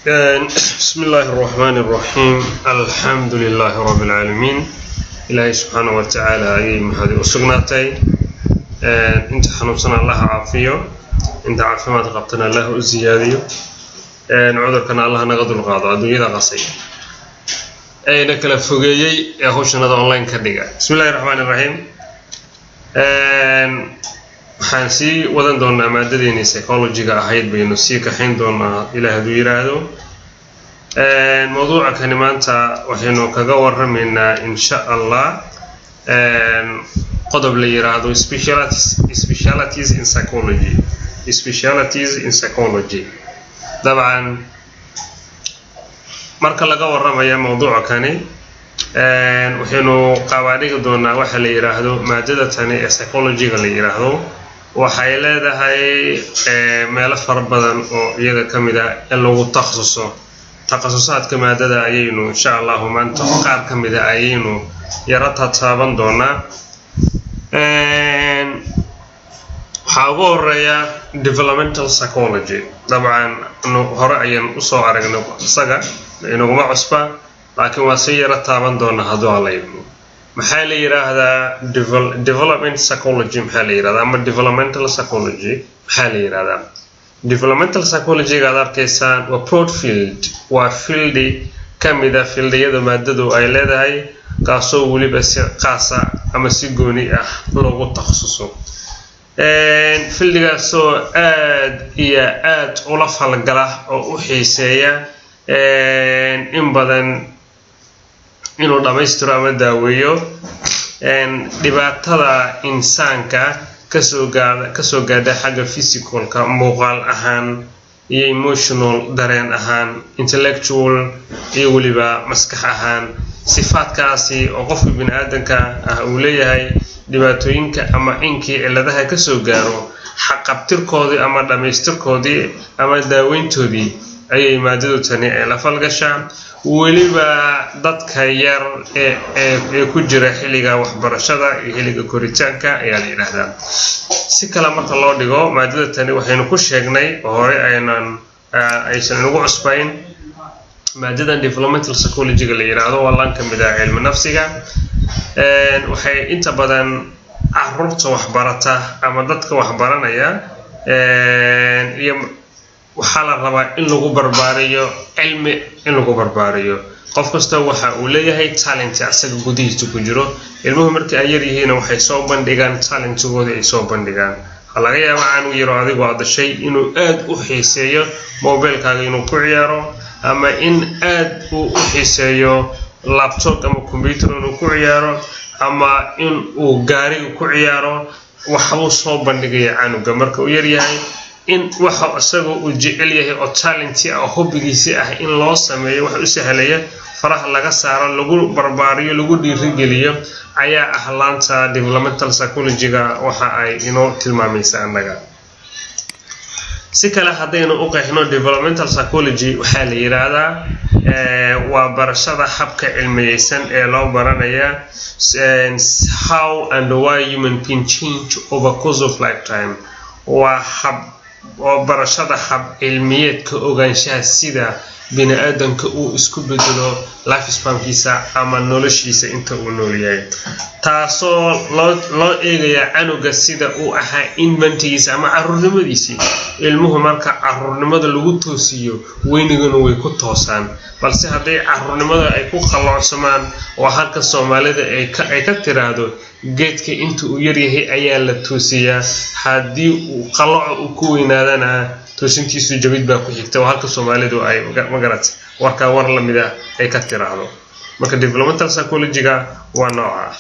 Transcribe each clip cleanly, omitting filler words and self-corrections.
بسم الله الرحمن الرحيم، الحمد لله رب العالمين. Ilaahay subxaana wa tacaala ayay mahadi u sugnaatay. Inta xanuunsan Allah caafiyo, inta caafimaad qabtana Allah u siyaadiyo, cudurkana Allah naga dulqaado adduunyada qasay ayna kala fogeeyey ee hawshanada online ka dhiga. Bismi illahi raxmaan iraxiim. Waxaan sii wadan doonaa maadadeeni psychology-ga ahayd, baynu sii kaxayn doonaa Ilaah hadduu yiraahdo. Mawduuca kani maanta waxaynu kaga warramaynaa, insha Allah, qodob la yiraahdo specialities in psychology. Specialities in psychology. Dabcan, marka laga warramayo mawduuca kani, waxaynu qabaadhigi doonaa waxa la yiraahdo maadada tani ee psychology-ga la yiraahdo. Waxay leedahay meelo fara badan oo iyada ka mid ah in lagu takhasuso. Takhasusaadka maadada ayaynu, insha Allahu, maanta qaar ka mida ayaynu yaro tataaban doonaa. Waxaa ugu horeeya developmental psychology. Dabcan, hore ayaan usoo aragnay, isaga inaguma cusba, laakiin waa si yaro taaban doonaa hadduu Alla idmo. Maxaa la yiraahdaa development psychology? Maxaa la yirahdaa ama developmental psychology maxaa la yirahdaa? Developmental psychology-ga aad arkaysaan waa broad field, waa field-i ka mida field-iyada maadadu ay leedahay, kaasoo weliba si qaasa ama si gooni ah loogu takhasuso. Field-igaasoo aad iyo aad ula falgala oo u xiiseeya in badan inuu dhammaystiro ama daaweeyo dhibaatada insaanka kasoo gaadha xagga physical-ka, muuqaal ahaan, iyo emotional, dareen ahaan, intellectual iyo weliba maskax ahaan. Sifaadkaasi oo qofka bini aadanka ah uu leeyahay, dhibaatooyinka ama cinkii cilladaha kasoo gaaro, xaqabtirkoodii ama dhammaystirkoodii ama daaweyntoodii ayay maadadu tani ay la falgashaa, weliba dadka yar ee ku jira xilliga waxbarashada iyo xilliga koritaanka ayaa la yidhaahdaa. Si kale marka loo dhigo, maadada tani waxaynu ku sheegnay oo hore aynan aysan inagu cusbayn, maadadan developmental psychology-ga la yidhaahdo waa laan ka mid ah cilmi nafsiga. Waxay inta badan caruurta waxbarata ama dadka waxbaranaya iyo waxaa la rabaa in lagu barbaariyo cilmi, in lagu barbaariyo. Qof kasta waxa uu leeyahay talent asaga gudihiisa ku jiro. Ilmuhu markii ay yar yihiinna waxay soo bandhigaan talent-igooda ay soo bandhigaan. Waxaa laga yaabaa caanug yaro adigoo aad dhashay inuu aad u xiiseeyo mobilkaaga inuu ku ciyaaro, ama in aad uu u xiiseeyo laptop ama computer inuu ku ciyaaro, ama in uu gaariga ku ciyaaro. Waxbuu soo bandhigaya canuga marka uu yaryahay. In waxa isaga uu jecel yahay oo talent-i ah oo hobby-giisi ah in loo sameeyo waxa u sahlaya, faraha laga saaro, lagu barbaariyo, lagu dhiirigeliyo ayaa ah laanta developmental psychology-ga waxa ay inoo tilmaamaysa annaga. Si kale haddaynu u qeexno, developmental psychology waxaa la yidhaahdaa waa barashada habka cilmiyeysan ee loo baranaya how and why human being change over course of lifetime. Waa hab oo barashada hab cilmiyeedka ogaanshaha sida bini aadanka uu isku bedelo lifespan-kiisa ama noloshiisa inta uu nool yahay, taasoo loo eegaya canuga sida uu ahaa infant-igiisa ama caruurnimadiisii. Ilmuhu marka caruurnimada lagu toosiyo, weyniguna way ku toosaan, balse hadday caruurnimada ay ku qalloocsamaan, oo halka Soomaalida ay ka tiraahdo "Geedka inta uu yaryahay ayaa la toosiyaa, haddii uu qalooco uu ku weynaadana toosintiisu jabid baa ku xigta." Oo halka Soomaalidu ay, magarat, warkaa war lamid ah ay ka tiraahdo. Marka developmental psychology-ga waa nooca.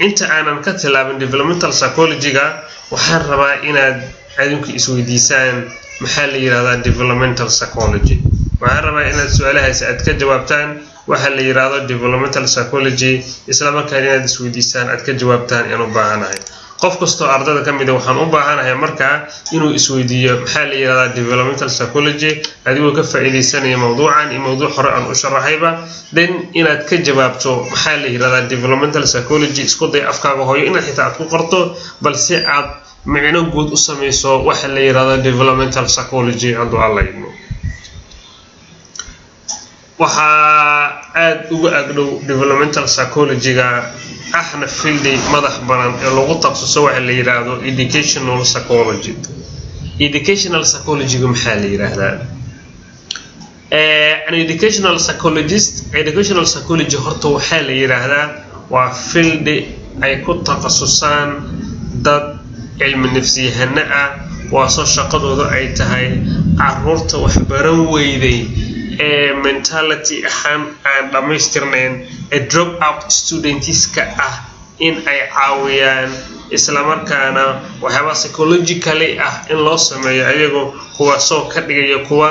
Inta aanan ka tilaabin developmental psychology-ga, waxaan rabaa inaad adinku isweydiisaan: maxaa la yidhahdaa developmental psychology? Waxaan rabaa inaad su-aalahaasi aad ka jawaabtaan, waxa la yidhaahdo developmental psychology, isla markaan inaad isweydiisaan, aad ka jawaabtaan ayaan u baahanahay. Qof kastoo ardada ka mida waxaan u baahanahay markaa inuu isweydiiyo maxaa la yidhahdaa developmental psychology, adigoo ka faa'iidaysanaya mawduucan iyo mawduuc hore aan u sharaxayba. Then inaad ka jawaabto maxaa la yidhahdaa developmental psychology, isku day afkaaga hooyo inaad xitaa aad ku qorto, balse aad micno guud u samayso waxa la yidhahdo developmental psychology, hadduu Alla idmo. Waxaa aada uga agdhow developmental psychology-ga, ahna field-i madax banan ee lagu taqasuso waxa la yidhaahdo educational psychology. Educational psychology-ga maxaa la yidhaahdaa? An educational psychologist, educational psychology horta waxaa la yidhaahdaa waa field-i ay ku takhasusaan dad cilmi nafsiyahano ah, waasoo shaqadooda ay tahay caruurta waxbaran weyday ee mentality ahaan aan dhammaystirnayn, ee drop out students-ka ah, in ay caawiyaan, islamarkaana waxyaabaa psychologically ah in loo sameeyo ayago, kuwaasoo ka dhigaya kuwa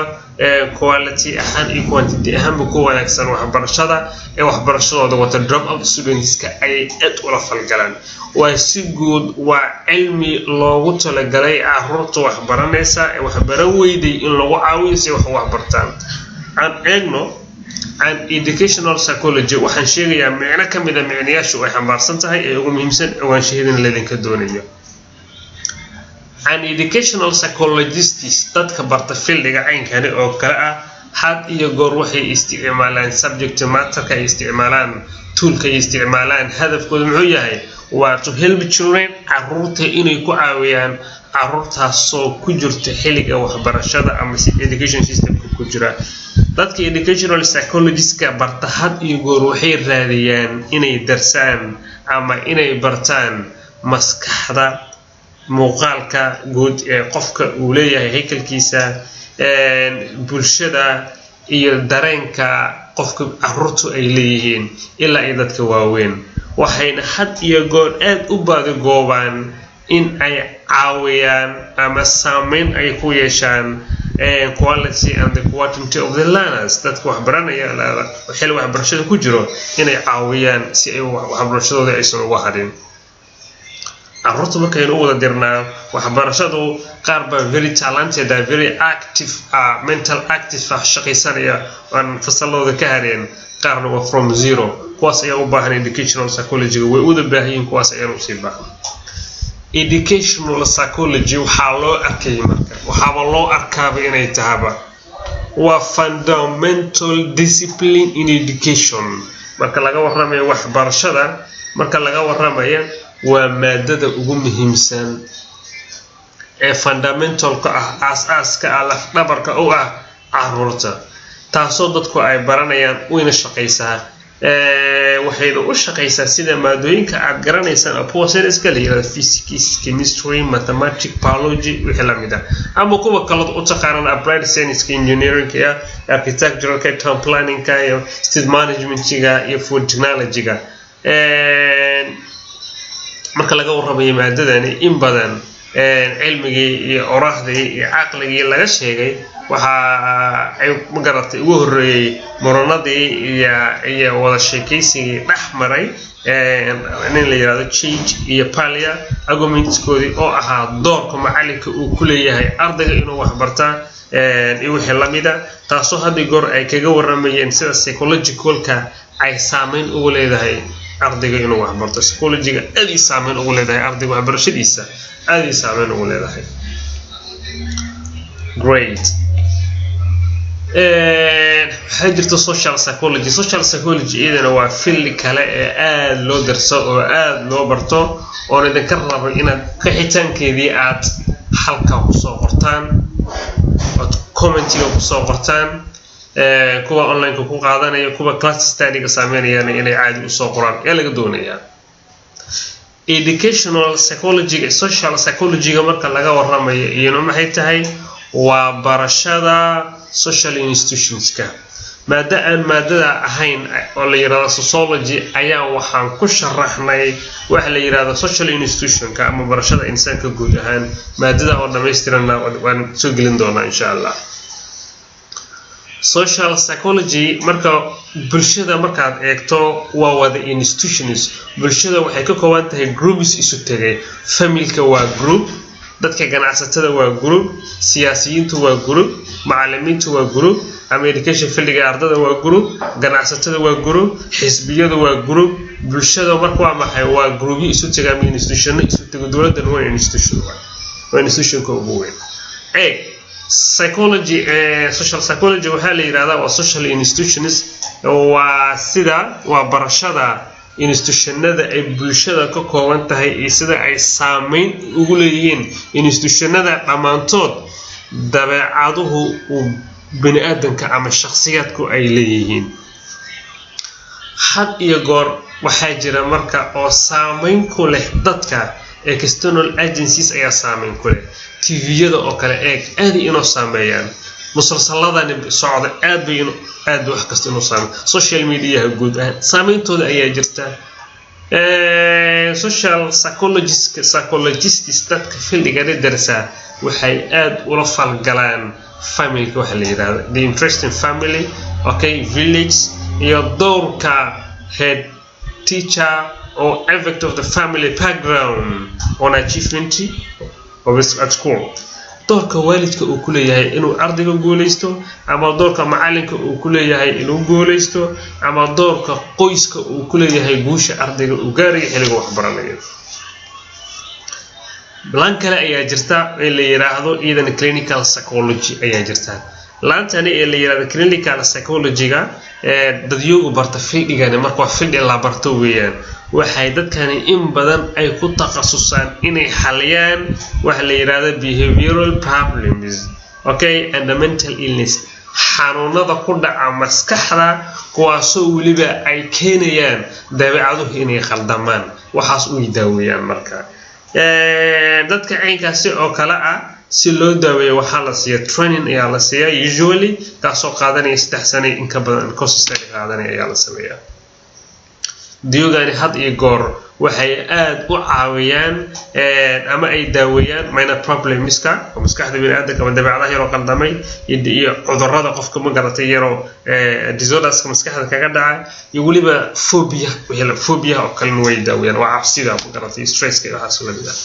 quality ahaan iyo quantity ahaanba ku wanaagsan waxbarashada ee waxbarashadooda wata. Drop out students-ka ayay aad ula falgalaan. Waa si guud, waa cilmi loogu talagalay caruurta waxbaranaysa ee waxbaran weyday in lagu caawiyo si wax u waxbartaan. Aan eegno an educational psychology. Waxaan sheegayaa micno ka mida micnayaashu ay xambaarsan tahay ee ugu muhiimsan, ogaanshaheedana laydinka doonayo. An educational psychologists, dadka barta field-iga caynkani oo kale ah, had iyo goor waxay isticmaalaan subject matter-ka ay isticmaalaan, tool-ka ay isticmaalaan, hadafkooda muxuu yahay? Waa to help children, caruurta inay ku caawiyaan, caruurtaasoo ku jirta xilliga waxbarashada ama education system-ka ku jira. Dadka educational psychologist-ka barta had iyo goor waxay raadiyaan inay darsaan ama inay bartaan maskaxda, muuqaalka guud ee qofka uu leeyahay, haykalkiisa, bulshada iyo dareenka qofka caruurtu ay leeyihiin ilaa iyo dadka waaweyn. Waxayna had iyo goor aad u baadigoobaan in ay caawiyaan ama saameyn ay ku yeeshaan quality and the quantity of the learners, dadka waxbaranaya xilli waxbarashada ku jiro, inay caawiyaan si ay waxbarashadooda aysan uga hadhin. Caruurta markaynu u wada dirnaa waxbarashadu, qaar baa very talented ah, very active ah, mental active ah, shaqaysanaya, aan fasalladooda ka hareen, qaarna waa from zero. Kuwaas ayaa u baahan educational psychology. Way uda baahan yihiin, kuwaas ayaan usii baahan. Educational psychology waxaa loo arkayay, marka waxaaba loo arkaaba inay tahaba waa fundamental discipline in education. Marka laga warramayo waxbarashada, marka laga warramaya, waa maadada ugu muhiimsan ee fundamental-ka ah, aas-aaska ah, lafdhabarka u ah caruurta, taasoo dadku ay baranayaan. Wayna shaqaysaa, waxayna u shaqaysaa sida maadooyinka aad garanaysaan aposenska la yirahdo, physics, chemistry, mathematics, biology, wixii lamid ah, ama kuwa kalood u taqaanaan applied science, engineering-ka, architectural-ka, town planning-ka iyo state management-ga iyo food technology-ga. Marka laga warramayo maadadani, in badan cilmigii iyo oraahdii iyo caqligii laga sheegay waxa ay, magaratay, ugu horreeyey muranadii iyo wada sheekaysigii dhex maray nin la yihahdo Chage iyo Paglia, arguments-koodii oo ahaa doorka macalinka uu ku leeyahay ardayga inuu waxbartaa iyo wixii lamida, taasoo haddi goor ay kaga warramayeen sida psychological-ka ay saameyn ugu leedahay ardayga inuu waxbarto. Psychology-ga aad ay saameyn ugu leedahay ardayga waxbarashadiisa, aad ay saameyn ugu leedahay. Great. Waxaa jirta social psychology. Social psychology iyadana waa field kale ee aada loo darso oo aada loo barto, oon idinka rabo inaad qixitaankeedii aad halkaa kusoo qortaan, ood comment-iga kusoo qortaan. Kuwa online-ka ku qaadanaya, kuwa class study-ga saameynayana inay caadi usoo qoraan ayaa laga doonayaa. Educational psychology-ga, social psychology-ga marka laga warramayo, iyana maxay tahay? Waa barashada social institutions-ka. Maada aan maadada ahayn oo la yidhahdo sociology ayaa waxaan ku sharaxnay waxa la yidhahdo social institution-ka ama barashada insaanka guud ahaan. Maadada oo dhammaystiranna waan soo gelin doonaa, insha Allah. Social psychology marka bulshada markaad eegto, waa wada institutions. Bulshada waxay ka kooban tahay groups isu tegay. Family-ka waa group, dadka ganacsatada waa group, siyaasiyiintu waa group, macalimiintu waa group ama education field-iga, ardada waa group, ganacsatada waa group, xisbiyadu waa group. Bulshada marka waa maxay? Waa groupyo isu taga ama institutionno isu tago. Dowladdan waa institution, waa institutionka ugu weyn. Eeg, psychology, social psychology waxaa la yidhahdaa waa social institutions, waa sida waa barashada institutionada ay bulshada ka kooban tahay iyo sida ay saameyn ugu leeyihiin institutionada dhammaantood dabeecaduhu uu bani aadamka ama shakhsiyaadku ay leeyihiin. Had iyo goor waxaa jira marka oo saameyn ku leh dadka external agencies ayaa saameyn ku leh. TV-yada oo kale, eeg, aaday inoo saameeyaan. Musalsaladani socda aad bay aad wax kasta inuu saameyn. Social mediaha guud ahaan saameyntooda ayaa jirta. Social psychologists, dadka fieldigani darsaa, waxay aad ula falgalaan familyka waxa la yidhahda the interesting family, okay, village iyo dowrka head teacher or effect of the family background on achievement of at school, doorka waalidka uu ku leeyahay inuu ardayga guuleysto, ama doorka macalinka uu ku leeyahay inuu guuleysto, ama doorka qoyska uu ku leeyahay guusha ardayga uu gaarayo xilliga waxbaranayo. Laan kale ayaa jirta ee la yiraahdo iyadana clinical psychology ayaa jirta. Laantani ee la yiraahdo clinical psychology-ga ee dadyoogu barta fieldigani marka waa field la barto weeyaan. Waxay dadkani in badan ay ku takhasusaan inay xaliyaan waxa la yiraahdo behavioral problems, okay, and the mental illness, xanuunada ku dhaca maskaxda, kuwaasoo weliba ay keenayaan dabeecaduhu inay khaldamaan. Waxaas uy daaweeyaan. Marka dadka caynkaasi oo kale ah si loo daaweeyo waxaa la siiya training ayaa la siiyaa, usually kaasoo qaadanaya 3 sano in ka badan, course study qaadanaya ayaa la sameeyaa. Diyogani had iyo goor waxay aad u caawiyaan ama ay daaweeyaan minor problemska oo maskaxda biniaadamka ama dabeecadaha yaroo qaldamay iyo cudurrada qofka, ma garatay, yaroo disorderska maskaxda kaga dhaca, iyo weliba phobia, wixii phobiaha oo kalena way daaweeyaan, waa cabsida, ma garatay, stresska iyo waxaas lamid ah.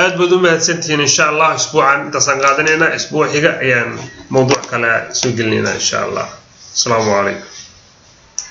Aad baad u mahadsantihiin. Insha Allah isbuucan intaasaan qaadanaynaa, isbuuc xiga ayaan mawduuc kale soo gelinaynaa insha Allah. Asalaamu calaykum.